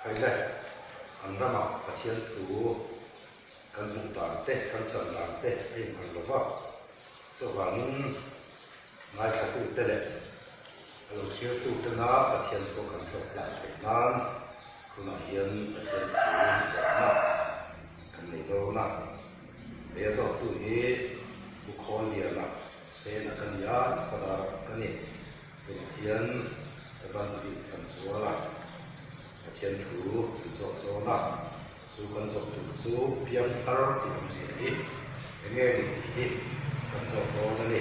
Khai le, kan ramah Pathian thu kan hmuh dan te, kan chan dan te a inang lo va, chuvangin ngaithlatute leh a lo thirtutena Pathian thu kan hlawk tlang theih nan tunah hian Pathian thu zawhna kan nei dawn a. Lei a zawktu hi Pu Khawlliana Sena ka ni a, Father ka ni. Tunah hian Evangelist kan zual a, Pathian thu kan zawk dawn a, chu kan zawk tur chu piangthar tih awmzia hi eng nge ni tih hi kan zawk dawn a ni.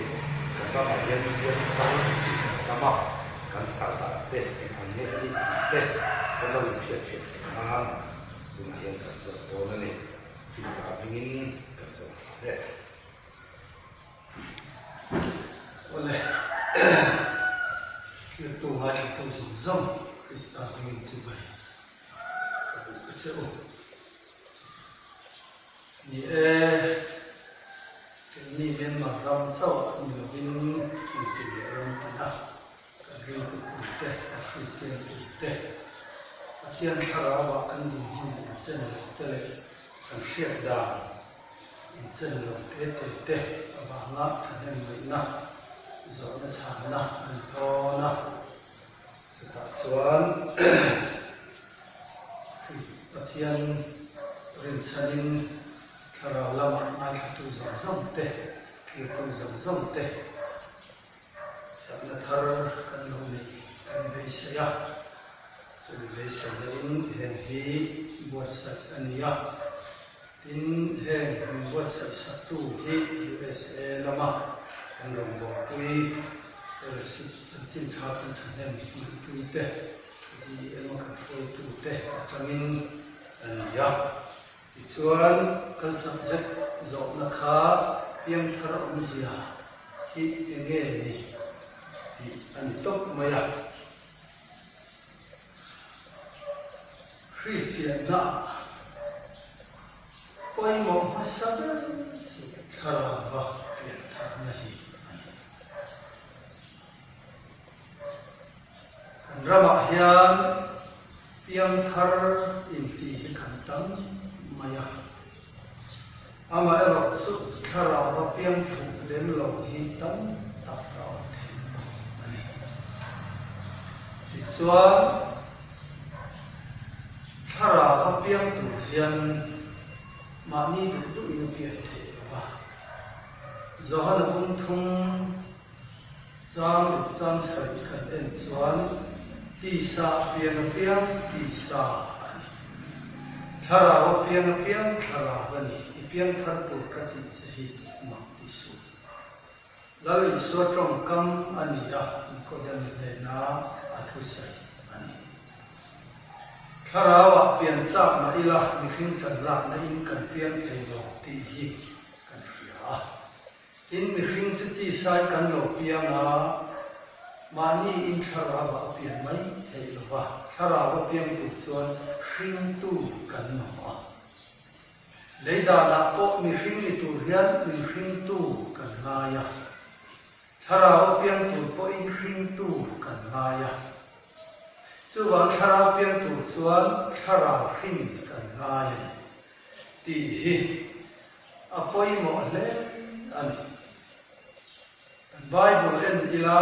Kan ramah hian piangthar tih kan tam a, kan thar dan te eng ang nge a nih tih te kan lo inhriatfiah theih nan tunah hian kan zawk dawn a ni. Krista hmingin kan zawk thla e. Awle, thirtu ngaithla zawng zawng Krista hmingin chu vai ka duh ka che u. Ni e, keini Myanmar ram chauh ni lovin hmun tin leh ram tina kan ringtu puite, kan Kristian puite, Pathian thlarauah kan dinhmun inchen lo te leh kan hriat dan Inchen lo te te te avanga thahnem ngaihna zawhna chhanna a ni dawn a, chutah chuan Pathian rinchhanin thlarau lamah ngaithlatu zawng zawng te, thirtu zawng zawng te chakna thar kan lo neih kan beisei a, chumi beiseina-in heng hi buatsaih a ni a. Tin, heng min buatsaih saktu hi USA lama kan rawngbawlpui fellowship chanchin tha kan thahnem ngaihpuite, GEM-a kan hruaitute atangin a ni a. Tichuan, kan subject zawhna kha piangthar awmzia hi enge ni tih a ni tawp mai a. Kristianna pawimawh hmasa ber chu thlarauva piantharna hi a ni. Kan ramah hian piangthar intih hi kan tam mai a, amaherawhchu thlarauva piang fuh lem lo hi tam tak a awm thei bawk a ni. Tichuan, Thlarau a piang tur hian mahni duh duhin a pian theih lo va. Johana bung thum chang ruk chang sarih kan en chuan tisa a piang a piang tisa a ni. Thlarau a piang a piang thlarau a ni. I piang thar tur ka tih che hi mak ti suh. Lal Isua tawngkam a ni a, Nikodem hnena a thusawi a ni. Thlarauah pian chak mah ila mihring chan lakna in kan piang thei lo tih hi kan hria a. Tin, mihring chu tisai kan lo piang a, mahni in thlarauah a pian mai theih lo va, thlarau a piang tur chuan hringtu kan mamawh a. Lei danah pawh mihring ni tur hian min hringtu kan ngai a, thlarau a piang tur pawhin hringtu kan ngai a. Chuvang thlarau piang tur chuan thlarau hrin kan ngai a ni tih hi a pawimawh hle a ni. Kan Bible en ila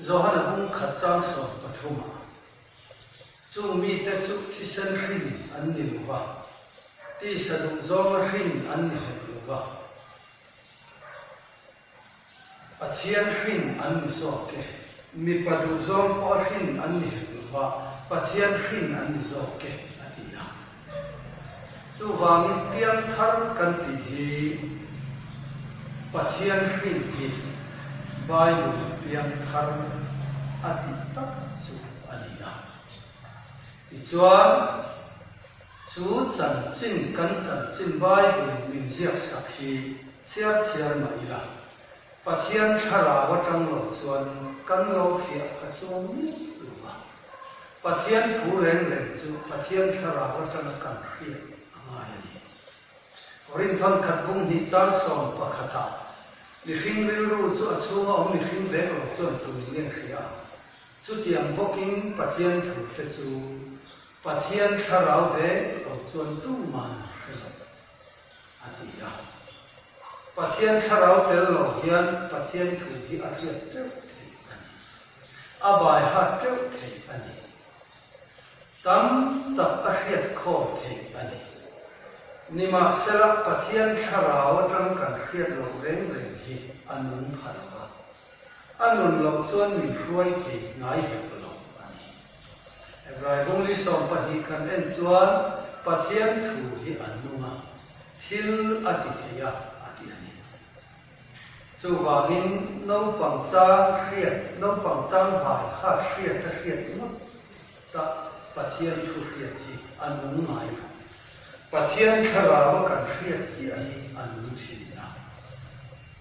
Johana bung khat chang 13 ah Chung mite chu thisen hrin an ni lo va, tisa duh zawnga hrin an ni hlek lo va, Pathian hrin an ni zawk e. Mipa duh zawng pawha hrin an ni hlek lo va, Pathian hrin an ni zawk e, a ti a. Chuvangin piangthar kan tih hi Pathian hrin hi Bible-in piangthar a tih tak chu a ni a. Tichuan, chu chanchin kan chanchin Bible-in min ziaksak hi chhiar chhiar mah ila, Pathian thlarau atang lo chuan kan lo fiah kha chuang miah lo va. Pathian thu reng reng chu Pathian thlarau atanga kan hriat a ngai a ni. Korinthawn khat bung hnih chang sawm pakhatah, Mihring rilru chu a chhunga awm mihring vek lo chuan tuin nge hria ang? Chutiang bawkin Pathian thute chu Pathian thlarau vek lo chuan tuman an hre lo, a ti a. Pathian thlarau tel lo hian Pathian thu hi a hriat teuh theih a ni. A baihat teuh theih a ni. Tam tak a hriat khawm theih a ni. Nimahsela Pathian thlarau atang kan hriat loh reng reng hi a nung pha lo va. A nun loh chuan min hruai thei ngai hek lo a ni. Hebrai bungli 12 kan en chuan Pathian thu hi a nung a, thil a ti thei a, a ti a ni. Chuvangin naupang chang hriat, naupang chang bai hat hriat a hriat ngawt ta Pathian thu hriat hi a nung ngai lo. Pathian thlarau a kan hriat chiah hi a nung thin a.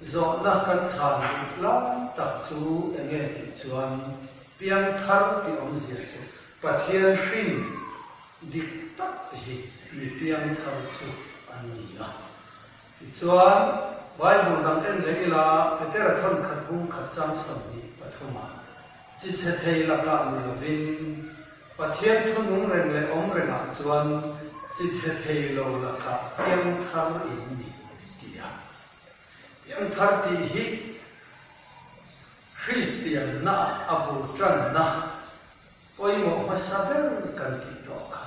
Zawhna kan chhan duh lai tak chu enge tih chuan piangthar tih awmzia chu Pathian hrin dik tak hi mi piangthar chu an ni a. Tichuan, Bible dang en leh ila Petera thawn khat bung khat chang 23 ah chi chhe thei lakah ni lovin Pathian thu nung reng leh awm rengah chuan chi chhe thei lo lakah piangthar in ni ti a. Piangthar tih hi Kristianna a bul tanna pawimawh hmasa ber kan tih tawh kha.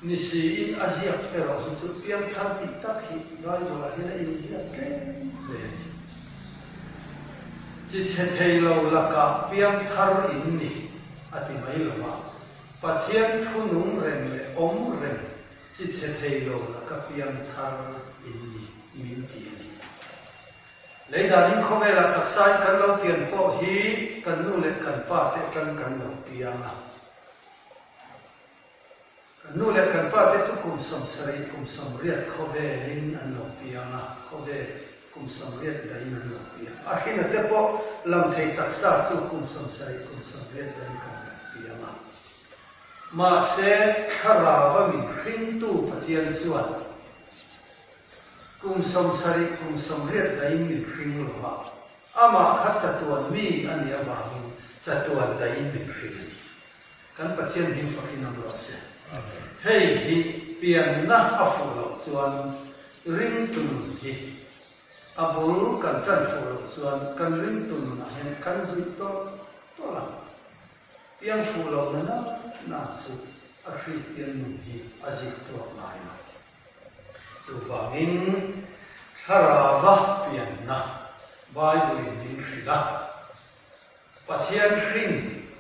Ni siin a ziak erawh hi chu piangthar tih tak hi Bible-ah hian a inziak tlem hle a ni. Chi chhe thei lo lakah piangthar in ni a ti mai lo va, Pathian thu nung reng leh awm reng chi chhe thei lo laka piangthar in ni min ti a ni. Lei danin khawvelah taksain kan lo pian pawh hi kan nu leh kan pa te atang kan lo piang a. Kan nu leh kan pa te chu kum 70, kum 80 khawvelin an lo piang a, khawvel kum 80 dahin an lo piang. A hrin a te pawh lang thei taksa chu kum 70, kum 80 dahin kan lo piang a. Mahse, thlarau a min hringtu Pathian chuan kum 70, kum 80 dahin min hring lo va, amah kha chatuan mi a nih avangin chatuan dahin min hring a ni. Kan Pathian hming fakin awm rawh se. Hei hi pianna a fuh loh chuan ringtu nun hi a bul kan tan fuh loh chuan kan ringtu nunah hian kan zui tawlh tawlh a. Piang fuh loh na na na chu a Kristian nun hi a zik tuak ngai lo. Chuvangin thlarauva pianna Bible-in min hrilh a. Pathian hrin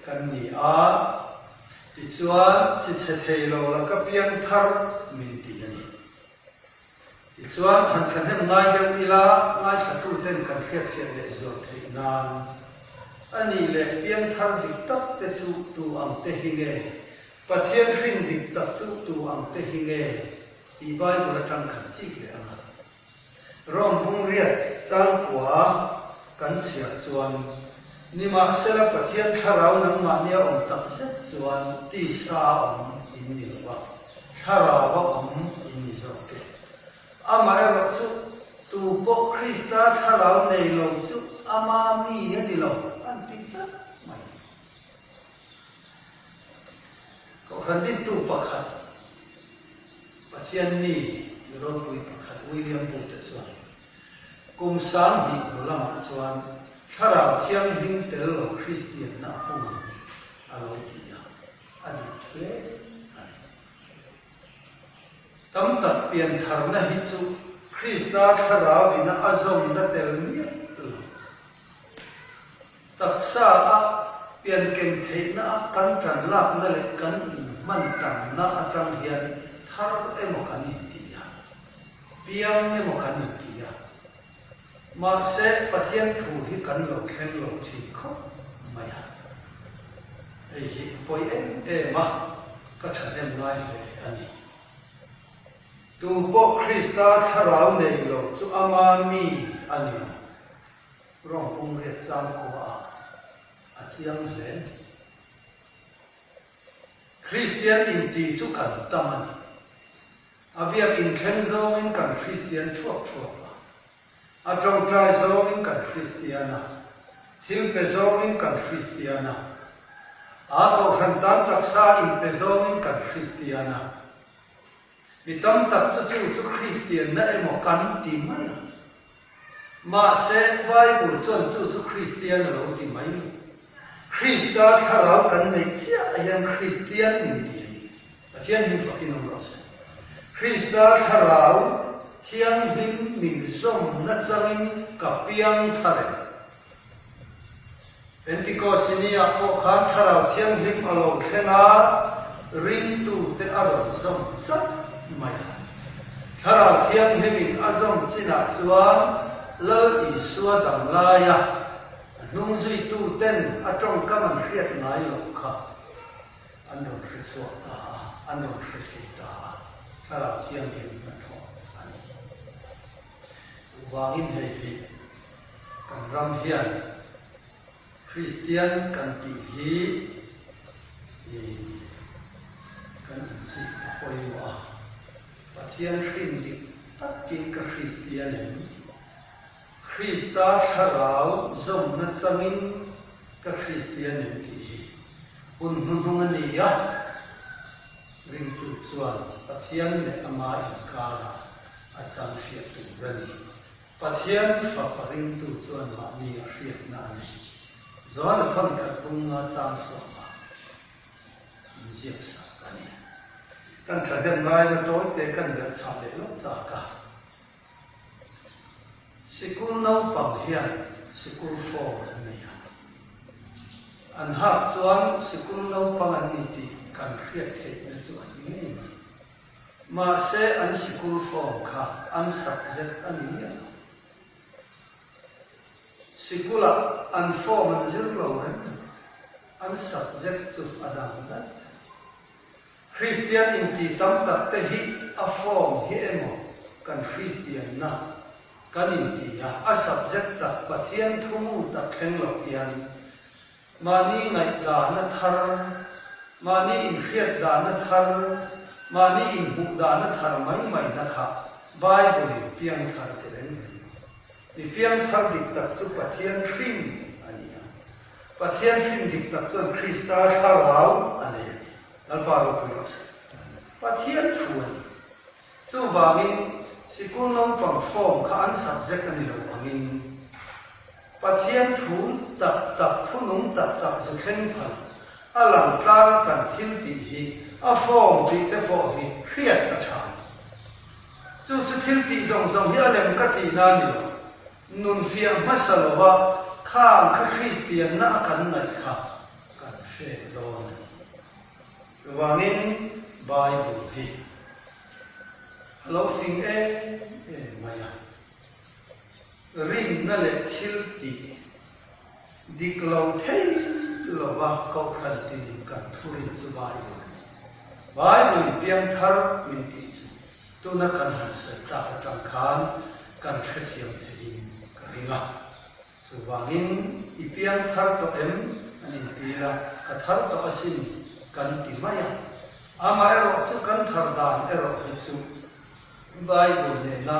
kan ni a, tichuan chi chhe thei lo laka piang thar min ti a ni. Tichuan han thahnem ngai deuh ila ngaithla ten kan hriatfiah leh zual theih nan. A nih leh piang thar dik tak te chu tu ang te hi nge? Pathian hrin dik tak chu tu ang te hi nge? Tih Bible atang khan chik leh ang a. Rom bung riat changkua kan chhiar chuan, Nimahsela Pathian thlarau nangmahnia awm tak zet chuan tisa a awm in ni lo va, thlarau a awm in ni zawk e. Amaherawh chu tu pawh Krista thlarau nei lo chu ama mi a ni lo an ti chat mai. Kohhran dintu pakhat, Pathian mi mi ropui pakhat William Booth-a chuan, Kum 2000 hnu lamah chuan Thlarau Thianghlim tel lo Kristianna a pung ang a lo ti a, a dik hle a ni. Tam tak piantharna hi chu Krista Thlarau ina a zawmna tel miah lo. Taksa a pianken theihna a kan tan lakna leh kan inhman tamna atang hian thar emaw kan inti a, piang emaw kan inti a. Mahse, Pathian thu hi kan lo thleng lo thin khawp mai a. Hei hi a pawi em em a, ka thahnem ngai hle a ni. Tu pawh Krista thlarau nei lo chu ama mi a ni lo. Rawng pum riat chang khua a chiang hle. Kristian inti chu kan tam a ni. A biak inthleng zawngin kan Kristian thuak thuak a. A tawngtai zawngin kan Kristian a. Thil pe zawngin kan Kristian a. A kohhran tan taksa inpe zawngin kan Kristian a. Mi tam tak chu chu chu Kristianna emaw kan ti mai a. Mahse, Bible chuan chu chu Kristian a lo ti mai lo. Krista thlarau kan neih chiah hian Kristian min ti a ni. Pathian hming fakin awm rawh se. Krista thlarau thianghlim min zawmna changin ka piang thar e. Pentikosini-ah pawh khan thlarau thianghlim a lo thleng a, ringtute a rawn zawm chat mai a. Thlarau thianghlimin a zawm chinah chuan Lal Isua damlaia a hnungzuituten a tawngkam an hriat ngai loh kha. An rawn hre chhuak ta a, an rawn hre thei ta a, Thlarau Thianghlim hnathawh a ni. Chuvangin hei hi kan ram hian Kristian kan tih hi i kan inchik a pawimawh a, Pathian hrin dik takin ka Kristian em? Krista thlarau zawmna changin ka Kristian em tih hi hun hnuhnung a ni a, ringtu chuan Pathian leh ama inkarah a chang fiah tur a ni. Pathian fapa ringtu chuan mahni a hriatna a nei. Johana thawnkhat bunga chang sawmah min ziak sak a ni. Kan thahnem ngaina tawite kan belhchhah leh lawk chak a. Sikul naupang hian sikul form an nei a. An hak chuan sikul naupang an ni tih kan hriat theihna chu a ni ngei mai. Mahse an sikul form kha an subject a ni miah lo. Sikulah an form an zir lo reng, an subject chu a dang daih a ni. Kristian inti tam tak te hi a form hi emaw kan Kristianna kan inti a, a subject tak Pathian thumu tak thleng loh hian mahni ngaihdahna thar, mahni inhriat dahna thar, mahni inhmuh dahna thar mai maina kha Bible in piangthar ti reng reng lo. Mi piangthar dik tak chu Pathian hrin a ni a. Pathian hrin dik tak chuan Krista thlarau a nei a ni. Lalpa ropui rawh se. Pathian thu a ni. Chuvangin, sikul naupang form kha an subject a ni lo angin, Pathian thu tak tak, thu nung tak tak zu thleng phal a lang tlanga kan thil tih hi a form tih te pawh hi hriat a tha a ni. Chu chu thil tih zawng zawng hi a lem ka tihna a ni lo. Nun fiah hmasa lova khang kha Kristianna a kan ngaih kha kan hre dawn a ni. Chuvangin Bible hi a lo fing em em mai a. Rinna leh thil tih dik lo thei lova kohhran tinin kan thurin chu Bible a ni. Bible in piangthar min tih chu tuna kan han sawi tak atang khan kan hrethiam theiin ka ring a. Chuvangin i piangthar tawh em an inti la, ka thar tawh asin kan ti mai a. Amaherawh chu kan thar dan erawh hi chu Bible nena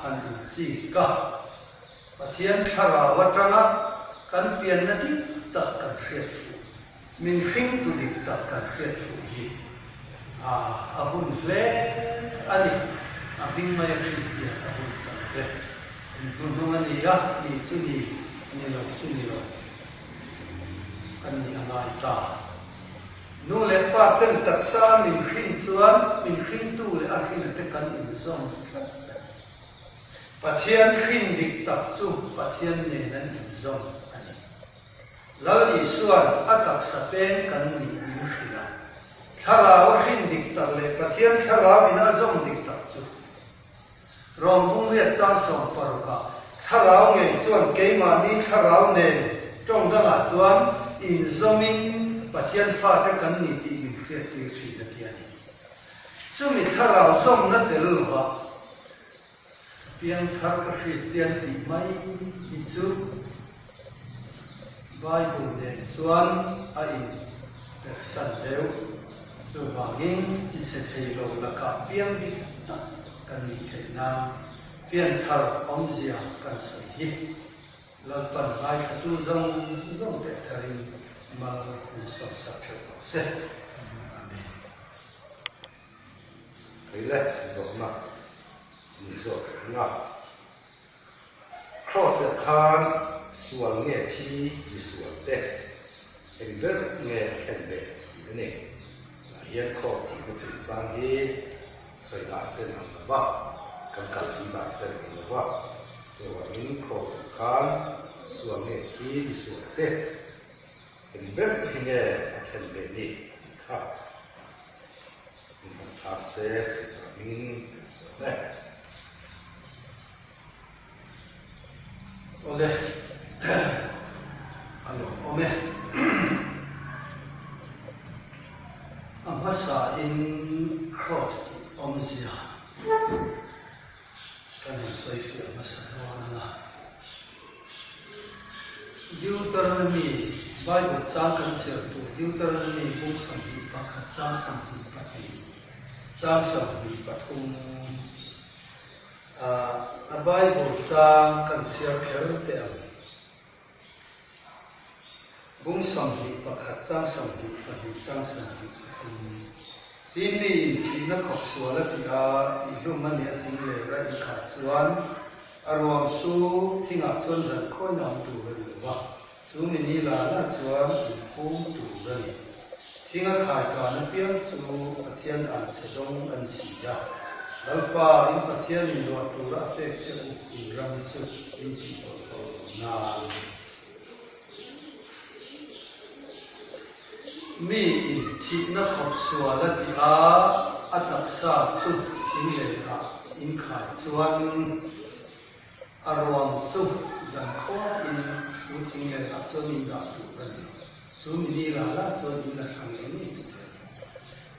han inchik a, Pathian thlarau atanga kan pianna dik tak kan hriat fuh, min hringtu dik tak kan hriat fuh hi a hun hle a ni. A hming maia Kristian a hun ta lo ve. Inhnuhnung a ni a, ni chu ni, ni lo chu ni lo kan nih a ngai ta. Nu leh pa ten taksa min hrin chuan min hringtu leh a hrin te kan inzawm tlat a ni. Pathian hrin dik tak chu Pathian nen an inzawm a ni. Lal Isua'n a taksa peng kan nih min hrilh a. Thlarau a hrin dik tak leh Pathian thlarau in a zawm dik tak chu Rom pumriat chang 16 ah thlarau ngei chuan keimahni thlarau nen tawng dangah chuan inzawmin Pathian fate kan ni tih min hriattir thin a ti a ni. Chumi thlarau zawmna tel lovah piangthar ka Kristian tih mai hi chu Bible nen chuan a inpersan deuh. Chuvangin chi chhe thei lo lakah piang dik tak kan nih theih nan pianthar awmzia kan sawi hi. Lalpan ngaithlatu zawng zawng te a tharin mal min sawmsak theuh rawh se. Amen. Kei le zawhna min zawt reng a. Kraws ah khan sual nge thi misual te eng ber nge a thlen ve tih a ni. Tah hian kraws thihna chungchang hi sawi dan ten ang lo va, kan kalpui dan ten ang lo va. Chuvangin kraws ah khan sual nge thi misual te eng ber hi nge a thlen ve ni tih kha min han chhang se Krista hmingin kan sawm e. Awle, a lawmawm e. A hmasain Kraws tih awmzia kan han sawi fiah hmasa dawn ang a. Deuteronomy, Bible chang kan chhiar tur Deuteronomy bung 21 chang 22, chang 23, A Bible chang kan chhiar kher teh ang. Bung 21 chang 22 chang 23. Tin mi in thihna khawp sual a ti a, tihhlum a nih a thing leh ra inkhai chuan a ruang chu thingah chuan zan khawi na awm tur a ni lo va, chu mi ni la la chuan inphum tur a ni. Thinga khai kan apiang chu Pathian an chhe dawng a ni si a. Lalpa, in Pathian in luah tura a pek che u in ram chu in tih bawlhhlawh lo nan. Mi in thihna khawp sual a ti a, a taksa chu thing lehah in khai chuan a ruang chu zankhua in chu thing lehah chuan in dah tur a ni lo. Chu mini la la chuan in la thla ngei ngei tur a ni.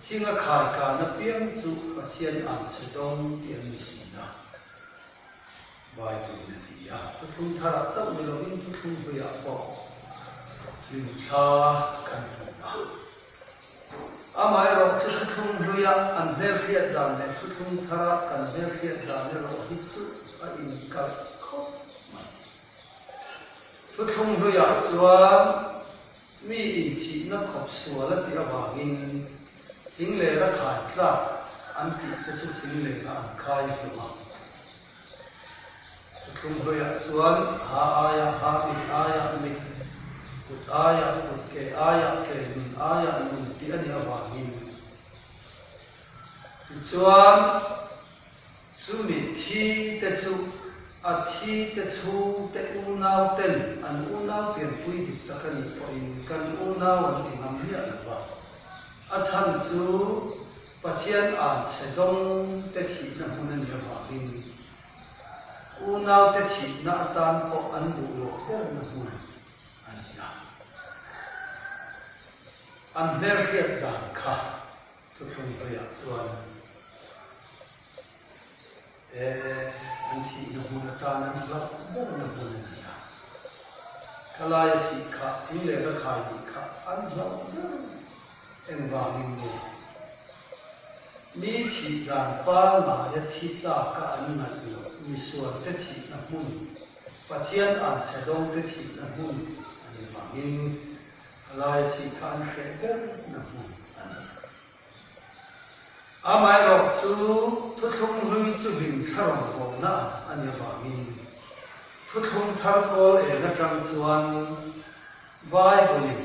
Thinga khai kan apiang chu Pathian an chhe dawng tih an ni si a, Bible in a ti a. Thuthlung tharah chauh ni lovin thuthlung hluiah pawh hlimthla kan hmu a. Amaherawh chu thuthlung hluia an hmelhriat dan leh thuthlung thara kan hmelhriat dan erawh hi chu a inkalh khawp mai. Thuthlung hluiah chuan mi inthihna khawp sual a tih avangin thing lera khai tlak an tih te chu thing lera an khai hlum a. Thuthlung hluiah chuan ha aiah ha, mit aiah mit, kut aiah kut, ke aiah ke, nun aiah nun tih a nih avangin tichuan, Chumi thi te chu a thi te chhung te unau ten an unau pianpui dik tak a nih pawhin kan unau an ti ngam miah lo va. A chhan chu Pathian an chhe dawng te thihna hmun a nih avangin unau te thihna atan pawh an duh loh berna hmun a ni a. An hmelhriat dan kha Thuthlung hluiah chuan e an thihna hmun atan an hlauh berna hmun a ni a. Khalaia thih kha, thing leh rakhai nih kha an hlauh ber engvangin nge? Mi thih dan pangaia thi tlaka an ngaih loh misualte thihna hmun, Pathian an chhe dawngte thihna hmun a ni vangin Khalai thih kha an hreh berna hmun a ni. Amaherawh chu thuthlung hlui chu hlim thlarawng bawlna a ni avangin thuthlung thar kawl eng atang chuan Bible-in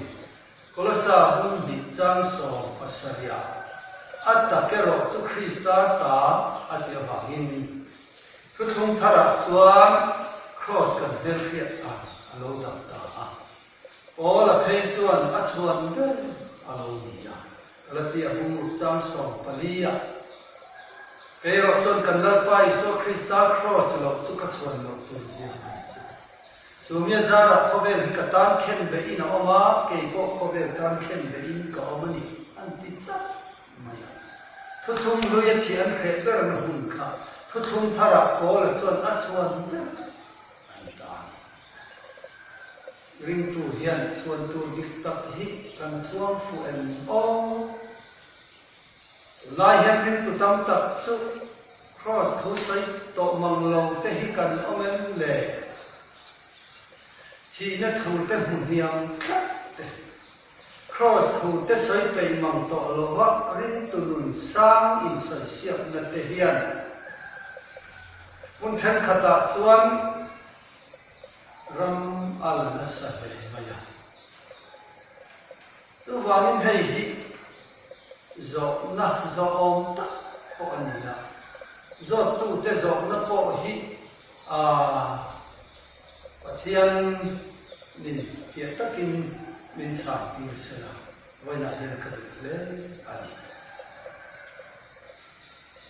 Kolosa hmun hnih chang 17 ah a tak erawh chu Krista ta a tih avangin thuthlung tharah chuan kraws kan hmelhriat dan a lo dang ta a. Paula phei chuan a chhuan ber a lo ni a, Galatia bungruk chang 14 ah, Kei erawh chuan kan Lalpa Isua Krista kraws loh chu ka chhuan loh tur zia mai chu. Chu mia zarah khawvel hi ka tan khen behin a awm a, kei pawh khawvel tan khen behin ka awm a ni, an ti chat mai a. Thuthlung hlui a thih an hreh berna hun kha thuthlung tharah Paula chuan a chhuan ber a ni ta a ni. Ringtu hian chhuan tur dik tak hi kan chhuang fuh em aw? Tunlai hian ringtu tam tak chu Kraws thu sawi tawh mang lo te hi kan awm em le? Thihna thu te hmu hniam tlat te, Kraws thu te sawi peih mang tawh lova ringtu nun sang insawi siakna te hian hmun thenkhatah chuan ram a la nasa hle mai a. Chuvangin hei hi zawhna zawhawm tak pawh a ni a, zawttute zawhna pawh hi a Pathian nin fiah takin min chhan tir se la, vawiinah hian ka duh hle a ni.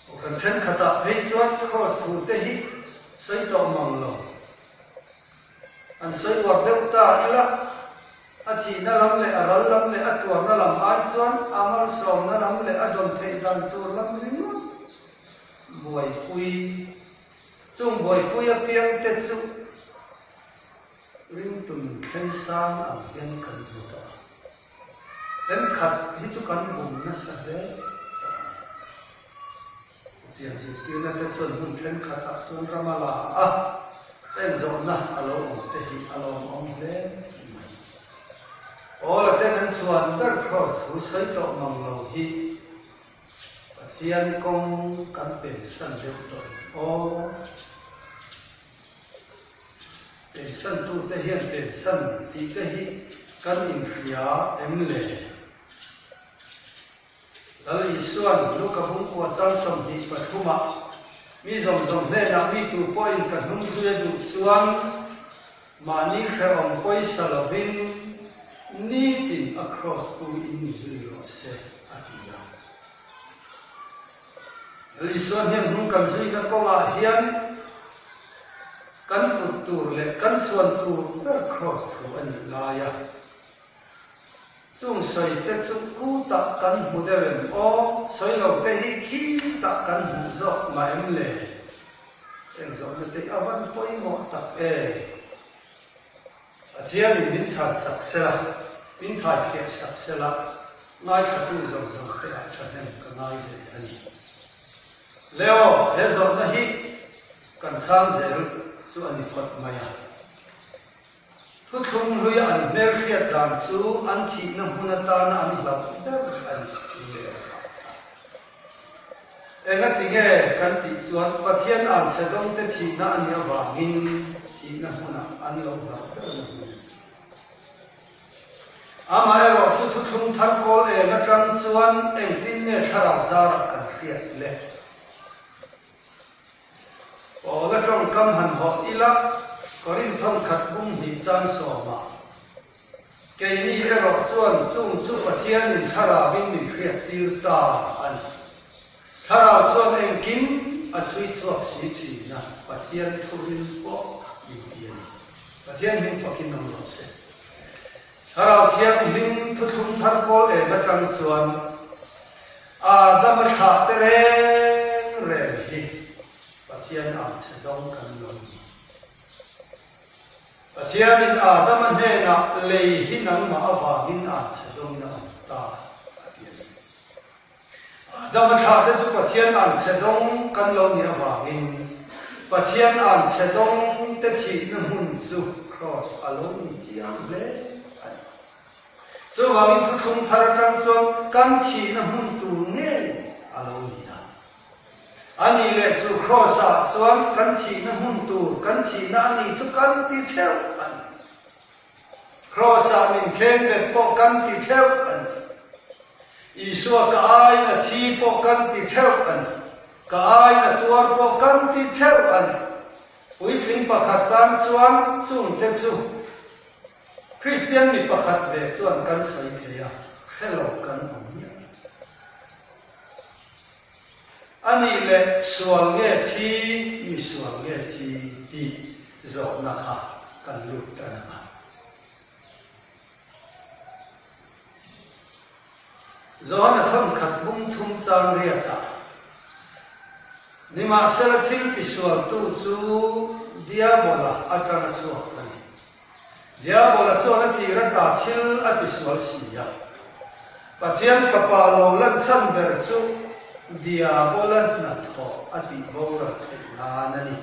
Kohhran thenkhatah phei chuan Kraws thu te hi sawi tawh mang lo. An sawi uar deuh ta ila, a thihna lam leh a ral lam leh a tuarna lam ai chuan a malsawmna lam leh a dawn theih dan tur lam ringawt buaipui Chung buaipui apiang te chu ringtun thleng sang ang hian kan hmu tawh a. Thenkhat hi chu kan bum nasa hle tawh a ni. Chutiang zirtirna te chuan hmun thenkhatah chuan ram a la a, heng zawhna a lo awm te hi a lawmawm hle mai. Paula ten an chhuan ber Kraws thu sawi tawh mang lo hi Pathian kawng kan pensan deuh tawh em aw? Pensantute hian pensan tih te hi kan inhria em le? Lal Isuan Luka bungkua chang 23 ah mi zawng zawng hnenah mi tu pawhin ka hnung zui a duh chuan mahni hrehawm pawisa lovin nitin a kraws pu in mi zui rawh se a ti a. Lal Isua hian hnung kan zuina kawngah hian kan put tur leh kan chhuan tur ber kraws thu a nih lai a. Chung sawi te chu kutah kan hmu deuh em aw? Sawi lo te hi khitah kan hmuh zawk mah em le? Eng zawhna te hi a van pawimawh tak e. Pathianin min chhan sak sela, min thaifiah sak sela, ngaithlatu zawng zawng te ah thahnem ka ngai ve a ni. Leo, he zawhna hi kan chhang zel chu a ni phawt mai a. Thuthlung hluia an hmelhriat dan chu an thihna hmun atana an hlauh ber a ni tih leh a kai ta. Engati nge kan tih chuan Pathian anchhe dawngte thihna a nih avangin thihna hmunah an lo hlauh berna hmun a ni. Amaherawh chu thuthlung thar kawl eng atang chuan engtin nge thlarau zarah kan hriat le? Paula tawngkam han hawh ila, Korinth thawnkhat bung hnih chang sawmah, Keini erawh chuan chung chu Pathianin thlarauin min hriattir ta a ni. Thlarau chuan engkim a chhui chhuak si thin a, Pathian thurin pawh min ti a ni. Pathian hming fakin awm rawh se. Thlarau Thianghlim thuthlung thar kawl eng atang chuan Adama thlah te reng reng hi Pathian ang chhe dawng kan lo ni. Pathianin Adama hnenah lei hi nangmah avangin ang chhe dawngin a awm ta a ti a ni. Adama thlahte chu Pathian anchhe dawng kan lo nih avangin Pathian anchhe dawng te thihna hmun chu Kraws a lo ni chiang hle a ni. Chuvangin thuthlung thar atang chuan kan thihna hmun tur ngei a lo ni a. A nih leh chu Kraws ah chuan kan thihna hmun tur, kan thihna a nih chu kan ti theuh a ni. Kraws-ah min khen bet pawh kan ti theuh a ni. Isua ka aiin a thi pawh kan ti theuh a ni. Ka aiin a tuar pawh kan ti theuh a ni. Puitling pakhat tan chuan chungte chu Kristian mi pakhat ve chuan kan sawi thei a, hre lo kan awm miah lo. A nih leh sual nge thi, mi sual nge thi tih zawhna kha kan lut tan ang a. Johana thawnkhat bung thum chang riatah, Nimahsela thil tisualtu chu Diabola atanga chhuak a ni. Diabola chuan a tir ata thil a tisual si a. Pathian Fapa lo lan chhan ber chu Diabola hnathawh a tih boral theih nan a ni.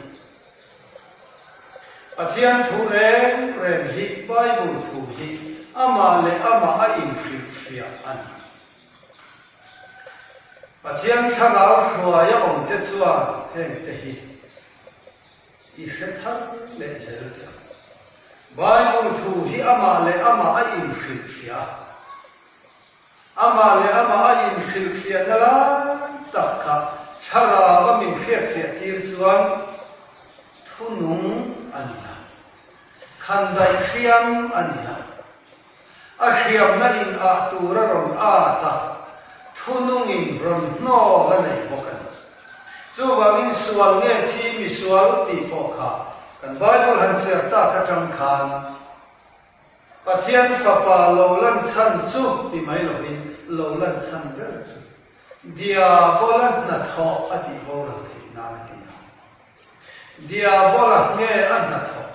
Pathian thu reng reng hi Bible thu hi amah leh amah a inhrilhfiah a ni. Pathian thlarau hruaia awmte chuan hengte hi i hre thar leh zel teh ang. Bible thu hi amah leh amah a inhrilhfiah a. Amah leh amah a inhrilhfiahna lai tak kha thlarau a min hriatfiah tir chuan thunung a ni a, khandaih hriam a ni a, a hriamna in ah tur a rawn at a, thunungin rawn hnawl a nei bawk a ni. Chuvangin sual nge thi misual tih pawh kha kan Bible han chhiar tak atang khan, Pathian Fapa lo lan chhan chu ti mai lovin lo lan chhan ber chu Diabola hnathawh a tih boral theih nan a ti a. Diabola nge a hnathawh?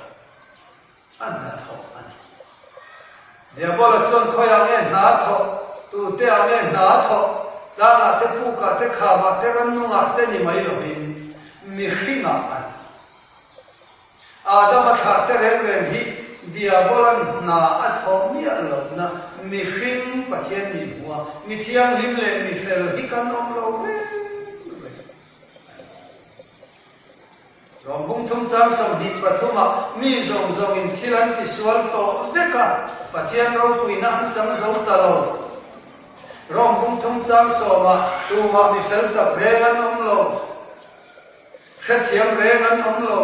A hnathawh a ni. Diabola chuan khawiah nge hna a thawh? Tute ah nge hna a thawh? Tlangah te, pukah te, khamah te, ramnungah te ni mai lovin mihringah a ni. Adama thlah te reng reng hi Diabolan hna a thawh miah lohna mihring Pathian mi hmu a, mi thianghlim leh mi fel hi kan awm lo reng reng a ni. Rawng bung thum chang 23 ah mi zawng zawngin thil an tisual tawh vek a, Pathian ropuina an chang zo ta lo. Rawng bung thum chang 10 ah tumah mi fel tak reng an awm lo. Hrethiam reng an awm lo.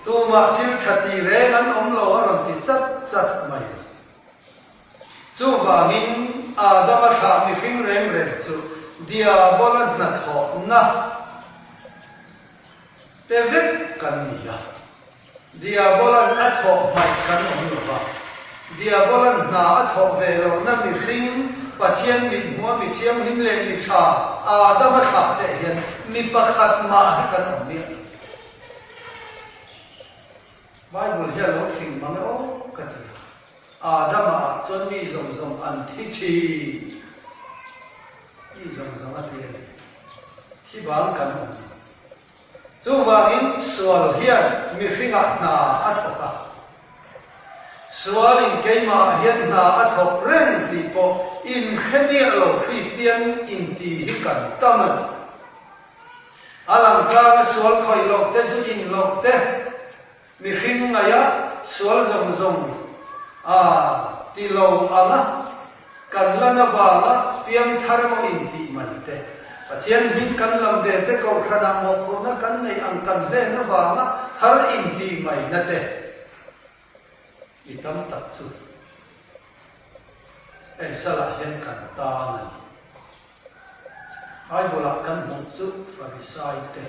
Tumah thil tha ti reng an awm lo a rawn ti chat chat mai. Chuvangin Adama thlah mihring reng reng chu Diabola hnathawhna te vek kan ni a. Diabolan a thawh hmaih kan awm lo va. Diabolan hna a thawh ve lohna mihring, Pathian mithmuha mi thianghlim leh mi tha Adama thlah teh hian mi pakhat mah hi kan awm miah lo. Bible hi a lo fing mang e aw ka ti a. Adama ah chuan mi zawng zawng an thi thin. Mi zawng zawng a ti a ni. Thi bang kan awm lo. Chuvangin sual hian mihringah hna a thawk a. Sualin keimahah hian hna a thawk reng tih pawh inhre miah lo Kristian inti hi kan tam a ni. A langtlanga sual khawih loh te zu in loh te, Mihring ngaia sual zawng zawng a ti lo ang a, kan lan avanga piangthar emaw intih mai te, Pathian hming kan lam ve te kohhranah mawhphurhna kan neih ang kan hlen avanga thar intih maina te i tam tak chu heng salah hian kan tan a ni. Bible-ah kan hmuh chu Farisai te.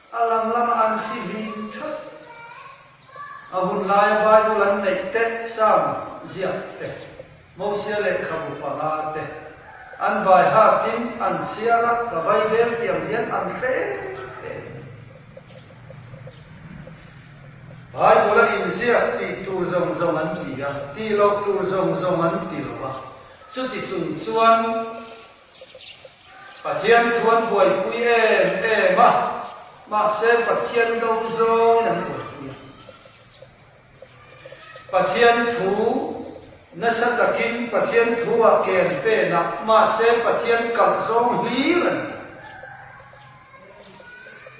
A lang lama an fihlim that. A hun laia Bible an neih te, Psalm ziak te, Mosia lehkhabu panga te, an vai hatin an chhiar a, ka vaibel tiang hian an hre em em a ni. Bible a inziak tih tur zawng zawng an ti a, tih loh tur zawng zawng an ti lo a, chuti chung chuan, Pathian thu an buaipui em em a, mahse Pathian do zawngin an buaipui a. Pathian thu nasa takin Pathian thu ah ke an pen a, mahse Pathian kalh zawng hlir a ni a.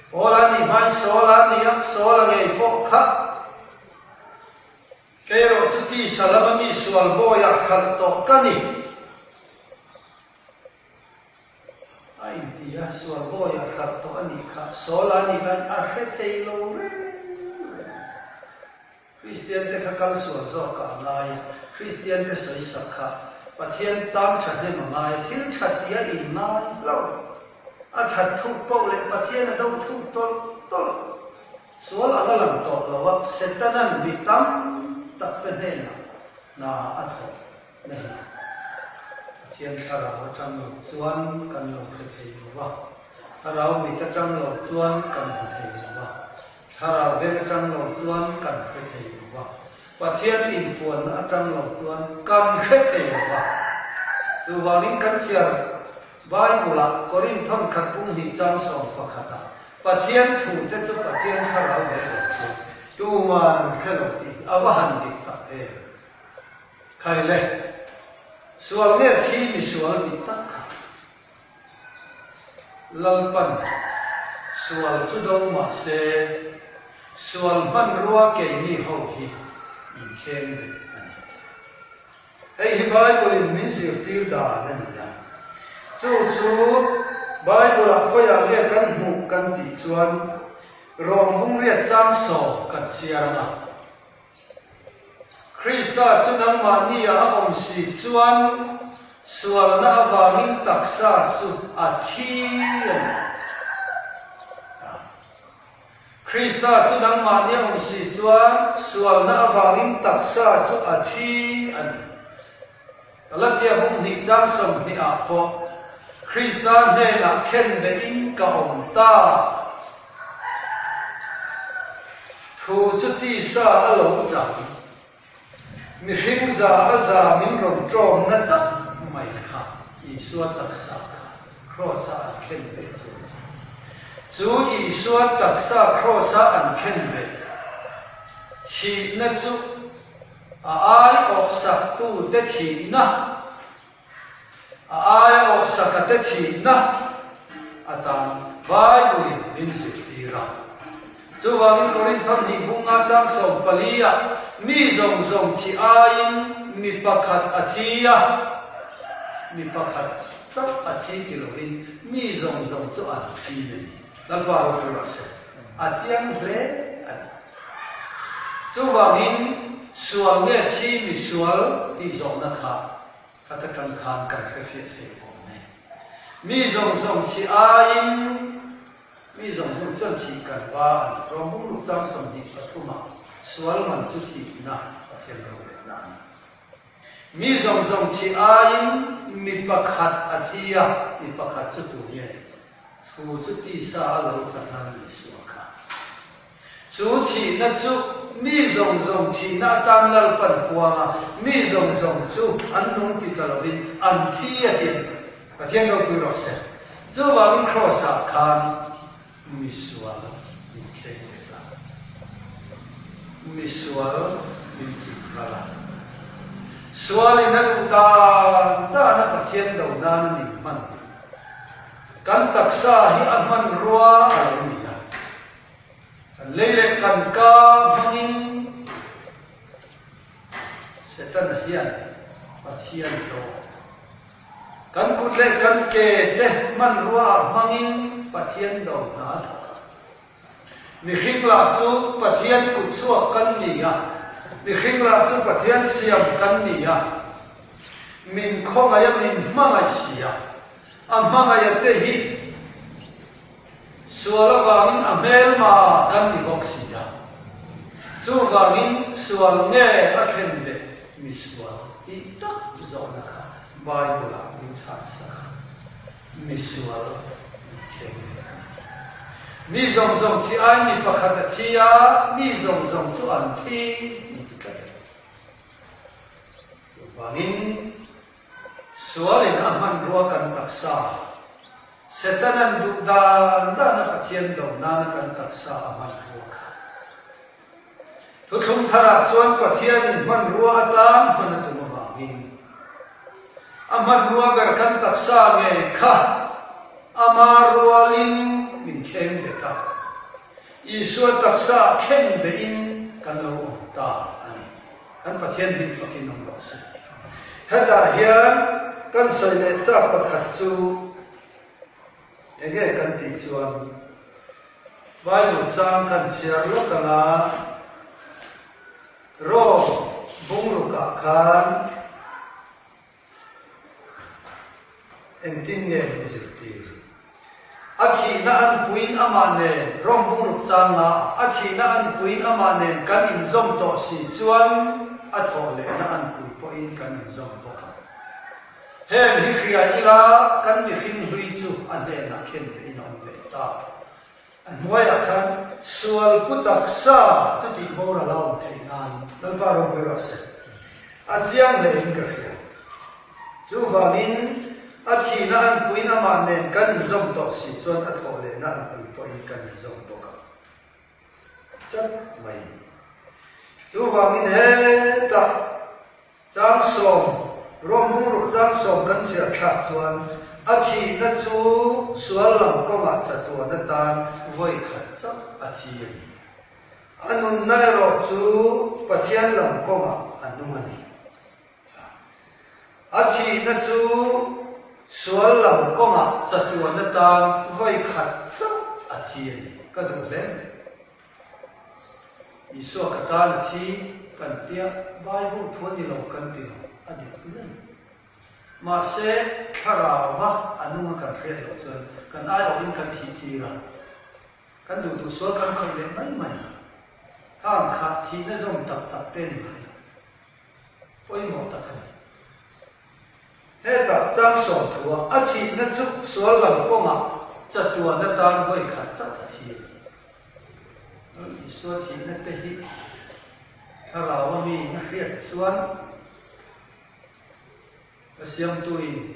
Paula nih hmain Saula a ni a, Saula ngei pawh kha kei erawh chu tisa lama mi sual bawiah hralh tawh ka ni. A inti a, sual bawi a hralh tawh a nih kha, Saul a nih laiin a hre thei lo reng reng a. Kristian te kha kal sual zawk ah a ngai a, Kristian te sawi sak kha Pathian tan thahnem a ngai a, thil tha ti a in ngai hlauh a, a that thuk poh leh Pathian a do thuk tawlh tawlh. Sual anga lang tawh lo a, Setanan mi tam tak te hnenah hna a thawh. Na hi Pathian thlarau atang lo chuan kan lo hre thei lo va, thlarau mit atang lo chuan kan hmu thei lo va, thlarau beng atang lo chuan kan hre thei lo va, Pathian inpuanna atang lo chuan kan hre thei lo va. Chuvangin kan chhiar Bible-ah Korinthon khat pum hnih chang 11 ah. Pathian thu te chu Pathian thlarau leh lo chu tuman an hre lo tih hi a va han dik tak em? Khai le, sual nge thi misual tih tak kha Lalpan sual chu do mah se sual hmanrua keini ho hi min kheng ve a ni. Hei hi Bible-in min zirtir dan a ni a. Chu chu Bible-ah khawiah nge kan hmuh kan tih chuan Rom bungriat chang sawm kan chhiar ang a. Krista chu nangmahnia a awm si chuan sualna avangin taksa chu a thi a ni. Krista chu nangmahni a awm si chuan sualna avangin taksa chu a thi a ni. Galatia bung hnih chang 20 ah pawh Krista hnenah khen behin ka awm ta. Thu chu tisa a lo chang. Mihring za a za min rawn ṭawmna tak mai kha Isua taksa kha Kraws-a an khen ve chu a ni. Chu Isua taksa Kraws-a an khen ve thihna chu a aiawhsaktute thihna, A aiawhsaka te thihna atan Bible-in min zirtir a. Chuvangin Korinth hnih bunga chang 14 ah mi zawng zawng thi aiin mi pakhat a thi a, mi pakhat chauh a thi ti lovin mi zawng zawng chu an thi a ni. Lalpa ropui rawh se. A chiang hle a ni. Chuvangin sual nge thi mi sual tih zawhna kha Ka ta tang khan kan hrefiah thei awm e. Mi zawng zawng thi aiin mi zawng zawng chuan thih kan va a ni. Rom bungruk chang 23 ah sual man chu thihna Pathian rorelna a ni. Mi zawng zawng thi aiin mi pakhat a thi a, mi pakhat chu tu nge? Thu chu tisa a lo chang a Isua kha. Chu thihna chu mi zawng zawng thihna atan Lalpan a puang a, mi zawng zawng chu an nung ti ta lovin an thi a ti a ni. Pathian ropui rawh se. Chuvangin Kraws-ah khan misual min thleng ve ta. Misual min chim ral a. Sualin a duh dan dan a Pathian do nan a min hman. Kan taksa hi a hmanrua a lo ni a. Kan lei leh kan ka hmangin Setana hian Pathian do a. Kan kut leh kan ke te hmanrua ah hmangin Pathian do hna a thawk a. Mihring lah chu Pathian kut chhuak kan ni a, mihring lah chu Pathian siam kan ni a. Min khawngaih a, min hmangaih si a. A hmangaih a te hi sual avangin a hmelma kan ni bawk si a. Chuvangin sual nge a thlen leh mi sual tih tak zawhna kha Bible-ah min chhan sak a, mi sual min kheng leh a ni. Mi zawng zawng thi aiin mi pakhat a thi a, mi zawng zawng chu an thi min ti tlat a ni. Chuvangin sualin a hmanrua kan taksa, Setanan duh dan dana Pathian do nana kan taksa a hmanrua kha. Thuthlung tharah chuan Pathianin hmanrua atan hman a tum avangin a hmanrua ber kan taksa ngei kha ama rualin min kheng bet a, Isua taksa khen behin kan lo awm ta a ni. Kan Pathian hming fakin awm rawh se. Hetah hian kan sawi leh chak pakhat chu enge kan tih chuan Bible chang kan chhiar lawk ang a, Rome bungrukah khan Engtin nge min zirtir? A thihna an puiin amah nen Rom bungruk chang nga a thihna an puiin amah nen kan inzawm tawh si chuan a thawh lehna an pui pawhin kan inzawm bawk ang. Heng hi hria ila kan mihring hlui chu a hnenah khen vein a awm ve ta. A hnuaiah khan sual pu taksa chu tih boral a awm theih nan Lalpa ropui rawh se. A chiang hlein ka hria. Chuvangin. A thihna anpuiin amah nen kan inzawm tawh si chuan a thawh lehna anpui pawhin kan inzawm bawk ang. Chat mai. Chuvangin hetah Changsawm, Rom bungruk changsawm kan chhiar thlak chuan a thihna chu sual lam kawngah chatuan atan vawi khat chauh a thi a ni. A nunna erawh chu Pathian lam kawngah a nung a ni. A thihna chu sual lam kawngah chatuan atan vawi khat chauh a thi a ni. Ka duh hle mai. Isua ka tan a thi kan tia Bible thu a ni lo kan ti lo, a dik reng. Mahse, thlarauva a nunga kan hriat loh chuan kan aiawhin kan thih tir a, kan duh duh sual kan khawih leh mai mai a, khang kha thihna zawm tak tak te ni ngai lo. Pawimawh tak a ni. Hetah Changsawm thua a thihna chu sual lam kawngah chatuan atan vawi khat chauh a thi a ni. Lal Isua thihna te hi thlarau a mi na hriat chuan ka siamtuin,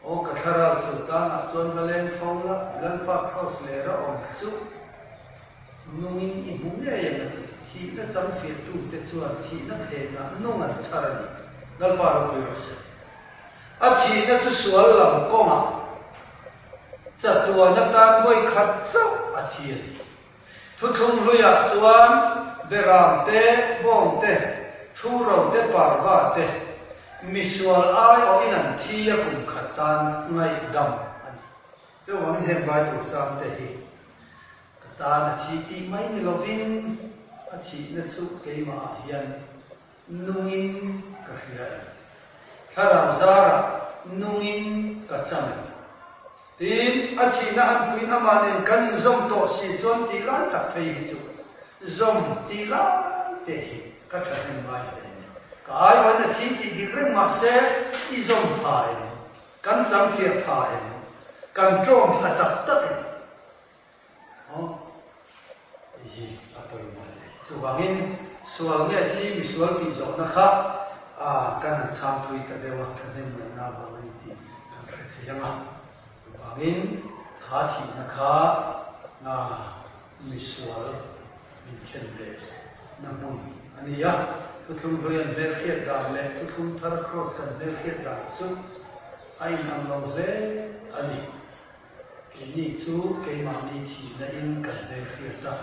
Aw ka thlarau chu tlangah chuan va leng fo la, i Lalpa Kraws ler a awm chu nungin i hmu ngei ang a ti. Thihna chang fiahtute chuan thihna phenah nung an chhar a ni. Lalpa ropui rawh se. A thihna chu sual lam kawngah chatuan atan vawi khat chauh a thi a ni. Thuthlung hluiah chuan beram te, bawng te, thuro te, parva te, misual aiawhin an thi a kum khat tan ngaihdam a ni. Chuvangin heng Bible chang te hi ka tan a thi tih mai ni lovin a thihna chu keimahah hian nungin ka hria em? Thlarau zarah nungin ka cham em? Tin, a thihna an puiin amah nen kan inzawm tawh si chuan tih lai tak phei hi chu zawm tih lai te hi ka thahnem ngai hle a ni. Ka aiawhin a thi tih dik reng mah se i zawm pha em? Kan changfiah pha em? Kan ṭawm pha tak tak em? Aw, hei hi a pawimawh hle. Chuvangin, sual nge thi misual tih zawhna kha a kan han chhang thui ta deuh a, thahnem ngaihna avang a ni tih kan hre thei ang a. Chuvangin, kha thihna kha na misual min khen leh na hmun a ni a. Thuthlung hlui an hmelhriat dan leh thuthlung thar kraws kan hmelhriat dan chu a inang lo hle a ni. Keini chu keimahni thihna in kan hmelhriat a,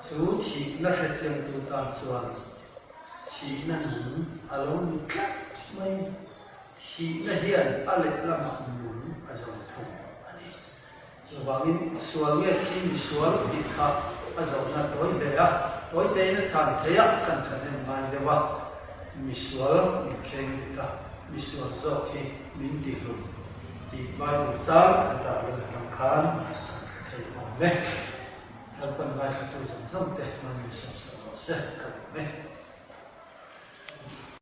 chu thihna hrechiangtu tan chuan thihna nung a lo ni tlat mai. Thihna hian a lehlamah nung a zawng thung a ni. Chuvangin sual nge thi misual tih kha a zawhna tawi hle a, tawi tein a chhan theih a, kan thahnem ngai deuh a, misual min kheng dik a, misual zawk hi min tihlum tih Bible chang kan tarlan atang khan kan hre thei awm e. Lalpan ngaithlatu zawng zawng te hman min sawmsak rawh se ka lawm e.